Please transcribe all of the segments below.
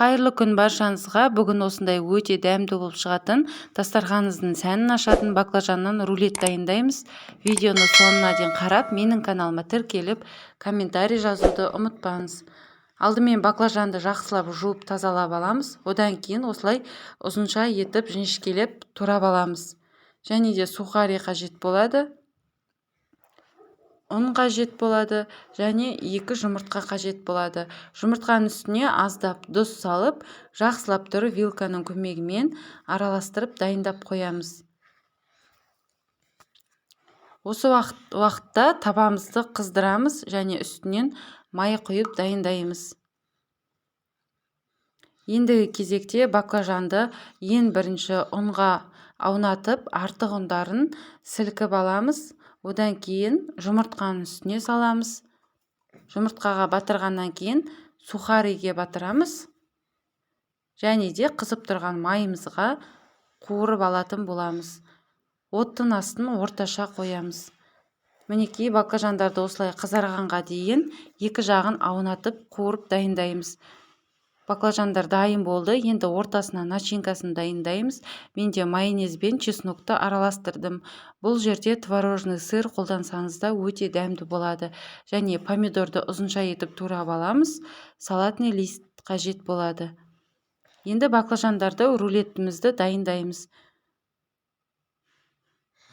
Қайырлы күн баршаңызға! Бүгін осындай өте дәмді болып шығатын, дастарханыңыздың сәнін ашатын баклажаннан рулет дайындаймыз. Видеоны соңына дейін қарап, менің каналыма тіркеліп, комментарий жазуды ұмытпаңыз. Алдымен баклажанды жақсылап жуып, тазалап аламыз. Одан кейін осылай ұзынша етіп, жіңішкелеп турап аламыз. Және де сухари қажет болады, ұн қажет болады және екі жұмыртқа қажет болады. Жұмыртқаның үстіне аздап тұз салып, жақсылап тұрып вилканың көмегімен араластырып, дайындап қоямыз. Осы уақытта табамызды қыздырамыз және үстінен май құйып дайындаймыз. Ендігі кезекте баклажанды ең бірінші ұнға аунатып, артық ұндарын сілкіп аламыз. Одан кейін жұмыртқаның үстіне саламыз. Жұмыртқаға батырғаннан кейін сухариге батырамыз және де қызып тұрған майымызға қуырып алатын боламыз. Оттың астын орташа қоямыз. Мінекей, баклажандарды осылай қызарғанға дейін екі жағын аунатып, қуырып дайындаймыз. Баклажандар дайын болды. Енді ортасына начинкасын дайындаймыз. Менде майонез бен чеснокты араластырдым. Бұл жерде творожный сыр қолдансаңыз да, өте дәмді болады. Және помидорды ұзынша етіп турап аламыз. Салатный лист қажет болады. Енді баклажандарды, рулетімізді дайындаймыз.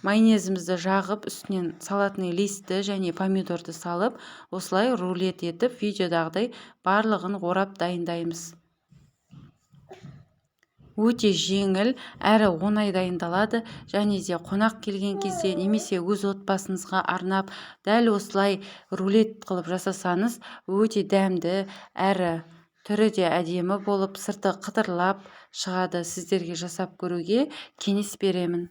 Майонезімізді жағып, үстінен салатный листті және помидорды салып, осылай рулет етіп, видеодағыдай барлығын орап дайындаймыз. Өте жеңіл әрі оңай дайындалады. Және де қонақ келген кезде немесе өз отбасыңызға арнап, дәл осылай рулет қылып жасасаңыз, өте дәмді әрі түрі де әдемі болып, сырты қытырлап шығады. Сіздерге жасап көруге кеңес беремін.